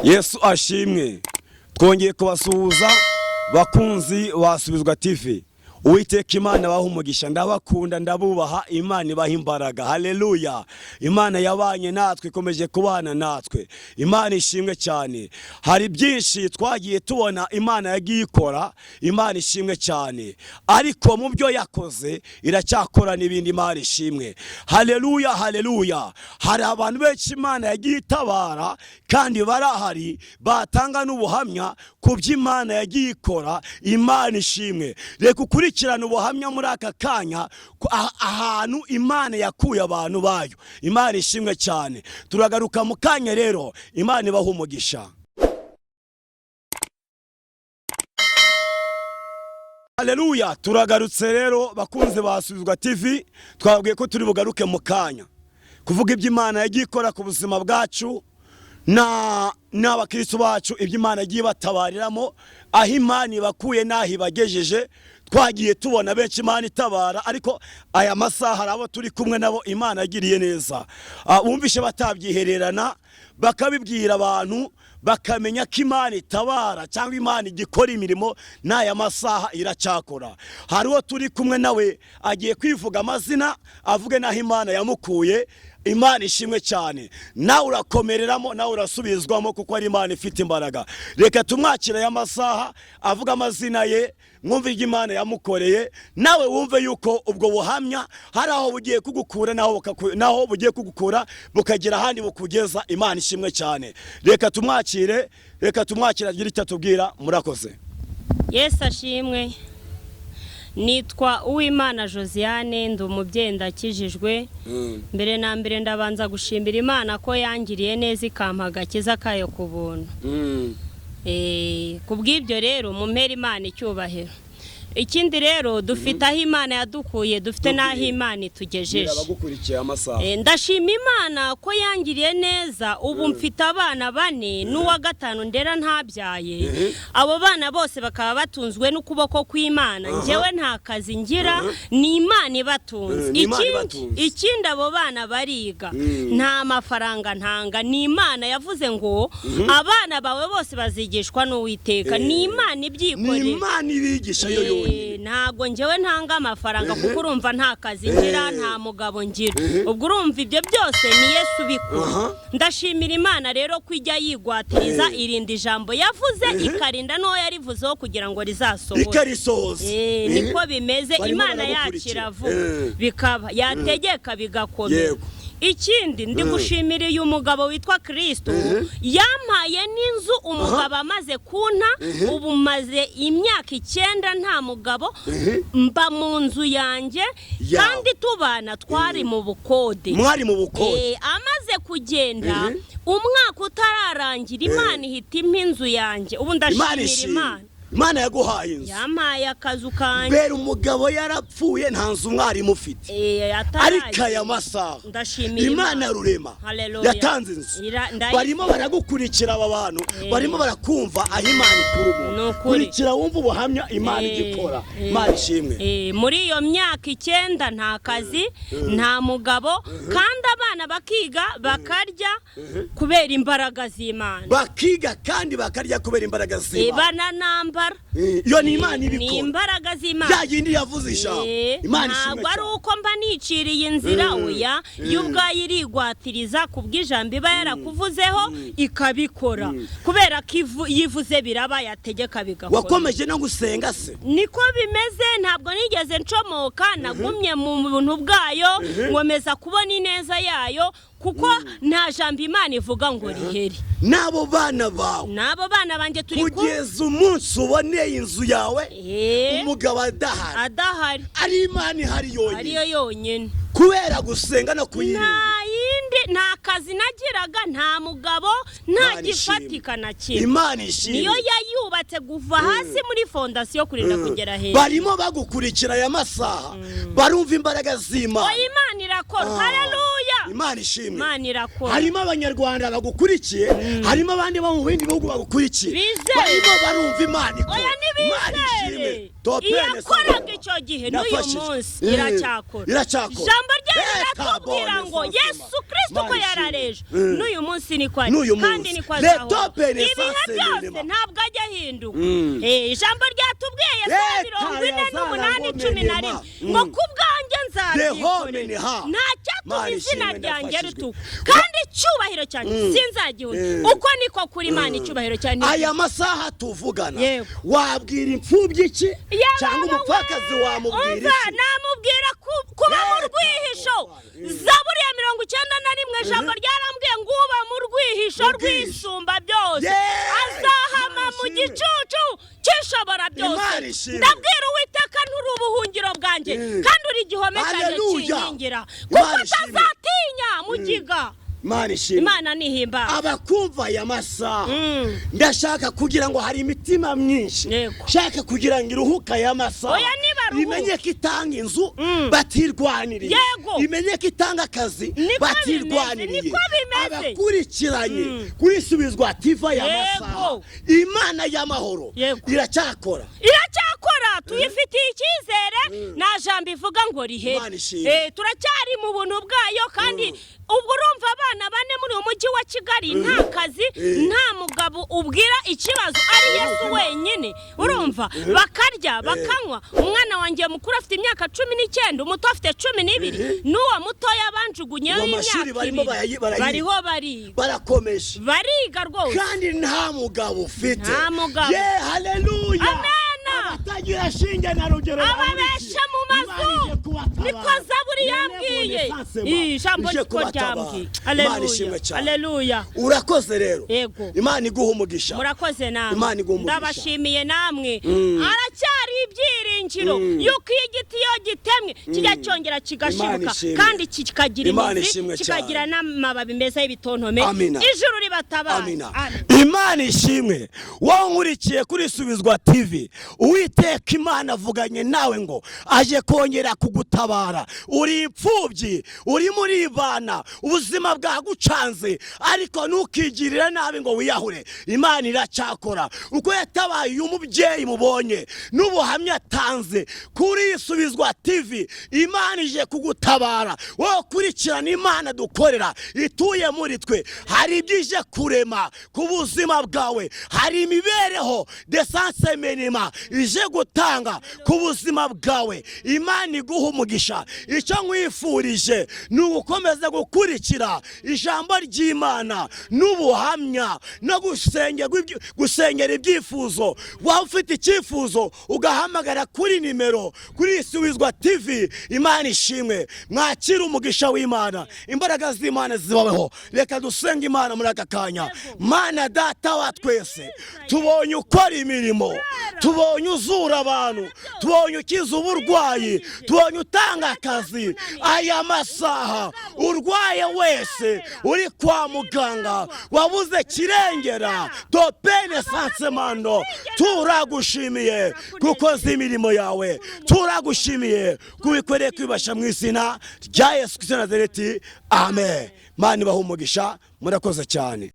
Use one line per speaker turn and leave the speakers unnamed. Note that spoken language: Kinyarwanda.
Yesu ashimwe. Twongeye kubasuhuza, bakunzi basubizwa TV. Uwiteka Imana abaha umugisha. Ndabakunda, ndabubaha. Imana ibaha imbaraga. Haleluya! Imana yabanye natwe, ikomeje kubana natwe. Imana ishimwe cyane. Hari byinshi twagiye tubona Imana yagiye ikora. Imana ishimwe cyane. Ariko mu byo yakoze, iracyakora n'ibindi. Imana ishimwe. Haleluya, haleluya! Hari abantu benshi Imana yagiye itabara, kandi barahari batanga n'ubuhamya ku byo Imana yagiye ikora. Imana ishimwe. Reka ukurikirane ubuhamya muri aka kanya ahantu Imana yakuye abantu bayo. Imana ishimwe cyane. Turagaruka mu kanya rero. Imana ibaha umugisha. Haleluya! Turagarutse rero, bakunze basubizwa TV. Twabwiye ko turi bugaruke mu kanya kuvuga ibyo Imana yagiye ikora ku buzima bwacu na n'abakristo bacu, ibyo Imana yagiye ibatabariramo, aho Imana ibakuye n'aho ibagejeje. Twagiye tubona benshi Imana itabara, ariko aya masaha hari abo turi kumwe nabo Imana yagiriye neza. Bumvishe batabyihererana, bakabibwira abantu, bakamenya ko Imana itabara cyangwa Imana igikora imirimo n'aya masaha, iracyakora. Hari uwo turi kumwe nawe, agiye kwivuga amazina, avuge n'aho Imana yamukuye. Imana ishimwe cyane. Nawe urakomereramo, nawe urasubizwamo, kuko ari Imana ifite imbaraga. Reka tumwakire aya masaha, avuga amazina ye, mwumve ibyo Imana yamukoreye. Nawe wumve yuko ubwo buhamya hari aho bugiye kugukura, naho bugiye kugukura bukagera ahandi bukugeza. Imana ishimwe cyane. Reka tumwakire, reka tumwakire agire icyo atubwira. Murakoze.
Yesu ashimwe. Nitwa Uwimana Josiane, ndi umubyeyi, ndakijijwe. Mbere na mbere ndabanza gushimira Imana ko yangiriye neza, ikampa agakiza kayo ku buntu. Ku bw'ibyo rero mumpere Imana icyubahiro. Ikindi rero, dufite aho Imana yadukuye, dufite n'aho Imana itugejeje.
Abagukurikiye amasaha.
Ndashima Imana ko yangiriye neza. Ubu mfite abana bane n'uwa gatanu ndera ntabyaye. Abo bana bose bakaba batunzwe n'ukuboko kw'Imana. Njyewe nta kazi ngira, ni Imana ibatunze.
Ni Imana ibatunze.
Ikindi, abo bana bariga, nta mafaranga ntanga. Ni Imana yavuze ngo abana bawe bose bazigishwa n'Uwiteka. Ni Imana
Ni
ibyikorera.
Imana ibigisha yo yonyine.
Ntabwo njyewe ntanga amafaranga, kuko urumva nta kazi ngira, nta mugabo ngira. Ubwo urumva ibyo byose ni Yesu ubikora. Ndashimira Imana rero ko ijya yigwatiriza, irinda ijambo yavuze, ikarinda n'uwo yarivuzeho kugira ngo rizasohore.
Ikarisohoza.
Niko bimeze.
Barimo
Imana yacu
baragukurikira.
iravuga bikaba, yategeka bigakomera. Ikindi, ndi gushimira uyu mugabo witwa Kirisito yampaye n'inzu umugabo amaze kunta. Ubu maze imyaka 9 nta mugabo, mba mu nzu yanjye.
Yawe.
Kandi tubana twari mu bukode.
Mwari mu bukode.
Amaze kugenda, umwaka utararangira, Imana ihita impa inzu yanjye. Ubu
Imana
ndashimira
ishimwe.
Imana.
Imana yaguhaye inzu.
Yampaye akazu kanjye.
Mbere umugabo yarapfuye, nta nzu mwari mufite.
Ataragira.
Ariko aya masaha
Ndashimira
Imana rurema
Haleluya.
yatanze inzu.
Ndayifite.
Barimo baragukurikira aba bantu, barimo barakumva aho Imana ikura
Ni
umuntu.
ukuri.
Kurikira wumva ubuhamya Imana igikora. Imana ishimwe.
Muri iyo myaka 9 nta kazi, nta mugabo, kandi abana bakiga, bakarya kubera imbaraga z'Imana.
Bakiga kandi bakarya kubera imbaraga z'Imana.
Bananambara.
Iyo ni Imana
Ni
ibikora.
imbaraga z'Imana.
Ya yindi yavuze ijambo. Imana ishimwe
Ntabwo ari
cyane.
uko mba niciriye inzira, oya, yo ubwayo irigwatiriza ku bw'ijambo iba yarakuvuzeho, ikabikora, kubera ko yivuze biraba, yategeka bigakora.
Wakomeje no gusenga se?
Niko bimeze, ntabwo nigeze ncomoka. Nagumye mu buntu bwayo, nkomeza kubona ineza yayo, kuko nta jambo Imana ivuga ngo rihere.
N'abo bana bawe?
N'abo bana banjye turi kumwe.
Kugeza umunsi uboneye inzu yawe, umugabo adahari,
Adahari.
ari Imana ihari yonyine.
Ariyo yonyine.
Kubera gusenga no kuyirinda.
Nta yindi, nta kazi nagiraga, nta mugabo, nta
Imana ishimwe.
gifatika na kimwe.
Imana ishimwe.
Niyo yayubatse kuva hasi muri fondasiyo kurinda kugera hejuru.
Barimo bagukurikira aya masaha, barumva imbaraga z'Imana.
Oya, Imana irakora. Haleluya.
Imana ishimwe.
Imana irakora.
Harimo Abanyarwanda bagukurikiye, harimo abandi bo mu bindi bihugu bagukurikiye.
Bizere.
Barimo barumva Imana ikora.
Oya.
Imana ishimwe.
Nibizere.
Topene
Iyakoraga icyo gihe n'uyu
Nafashijwe.
munsi iracyakora.
Iracyakora.
Ijambo ryayo
Reka
riratubwira
bone
ngo
sansema.
Yesu Kristo uko
Mana
yarareje
ishimwe.
n'uyu munsi niko ari,
N'uyu
kandi
munsi.
niko
Le
azahora
topene
ibihe
sanse
byose,
minima.
ntabwo ajya ahinduka. Ijambo ryatubwiye Yesaya
Leta
48:11
yazara
ngo ku bwanjye nzabyikorera,
Rehomeniha.
nta cyatuma
Mana
izina
ishimwe,
ryanjye
ndafashijwe.
rituka, kandi icyubahiro cyanjye sinzagihuna. Uko niko kuri Imana, icyubahiro cyanjye.
Aya masaha tuvugana,
Yego.
wabwira imfubyi iki
Yaba
cyangwa
we,
umupfakazi wamubwira
umva,
iki?
Namubwira kuba mu
Leta
rwihisho.
Imana.
Zaburi ya 91, ijambo ryarambwiye ngo uba mu rwihisho
Mu rwihisho.
rwisumba byose
Yeah!
azahama
Imana
mu
ishimwe.
gicucu cy'ishobora byose.
Imana ishimwe.
Ndabwira Uwiteka, nturi ubuhungiro bwanjye kandi uri igihome cyanjye
Haleluya.
kinkingira, kuko
Imana ishimwe.
atazatinya mugiga.
Imana ishimwe.
Imana nihimba.
Abakumva aya masaha, ndashaka kugira ngo hari imitima myinshi shaka kugira ngo iruhuke aya masaha,
Oya, nibaruhuke.
imenye ko itanga inzu batirwaniriye, imenye ko itanga akazi
Niko
batirwaniriye.
bimeze, niko bimeze.
Abakurikiranye kuri Subizwa TV aya masaha, Imana y'amahoro iracyakora.
Iracyakora, tuyifitiye icyizere, nta jambo ivuga ngo rihere.
Imana ishimwe.
Turacyari mu buntu bwayo. Kandi ubwo urumva abana bane muri uyu mujyi wa Kigali, nta kazi, nta mugabo ubwira ikibazo, ari Yesu wenyine. Urumva, bakarya, bakanywa. Umwana wanjye mukuru afite imyaka 19, umuto afite 12, n'uwo mutoya banjugunyeho
Ubu amashuri
imyaka
barimo
2.
barayiga.
Bariho bariga.
Barakomeje.
Bariga rwose.
Kandi nta mugabo ufite.
Nta mugabo.
Ye, haleluya.
Amena.
Abatagira shinge na rugero
Ababesha mu mazu, niko Zaburi yambwiye. Iri jambo niko ryambwiye.
Imana ishimwe
Aleluya.
cyane.
Aleluya.
Urakoze rero.
Yego.
Imana iguha umugisha.
Murakoze namwe.
Imana iguha umugisha.
Ndabashimiye namwe. Haracyari ibyiringiro yuko iyo igiti iyo gitemwe kijya cyongera
Imana
kigashibuka
ishimwe.
kandi kikagira
Imana
imizi,
ishimwe cyane.
kikagira n'amababi meza y'ibitontome.
Amina.
Ijuru ribatabara.
Amina.
Amen.
Imana ishimwe. Wowe nkurikiye kuri Subizwa TV, Uwiteka Imana avuganye nawe ngo aje kongera kugutabara. Uri imfubyi, urimo uribana, ubuzima bwagucanze, ariko ntukigirire nabi ngo wiyahure. Imana iracyakora. Uko yatabaye uyu mubyeyi mubonye n'ubuhamya atanze kuri Subizwa TV, Imana ije kugutabara. Wowe ukurikirana, Imana dukorera ituye muri twe, hari ibyo ije kurema ku buzima bwawe, hari imibereho desanse minima ije gutanga ku buzima bwawe. Imana iguha umugisha. Icyo nkwifurije ni ugukomeza gukurikira ijambo ry'Imana n'ubuhamya no gusengera ibyifuzo. Waba ufite icyifuzo, ugahamagara kuri nimero kuri Isubizwa TV. Imana ishimwe. Mwakire umugisha w'Imana, imbaraga z'Imana zibabeho. Reka dusenge Imana muri aka kanya. Mana Data wa twese, tubonye ukora imirimo, tubonye uzura abantu, tubonye ukiza uburwayi, tubonye utanga akazi. Aya masaha urwaye wese uri kwa muganga wabuze kirengera, topene sansemando, turagushimiye kuko uzi imirimo yawe. Turagushimiye kubikoreye kwibasha mu izina rya Yesu Kristo Nazareti, amen. Mana ibahe umugisha, murakoze cyane.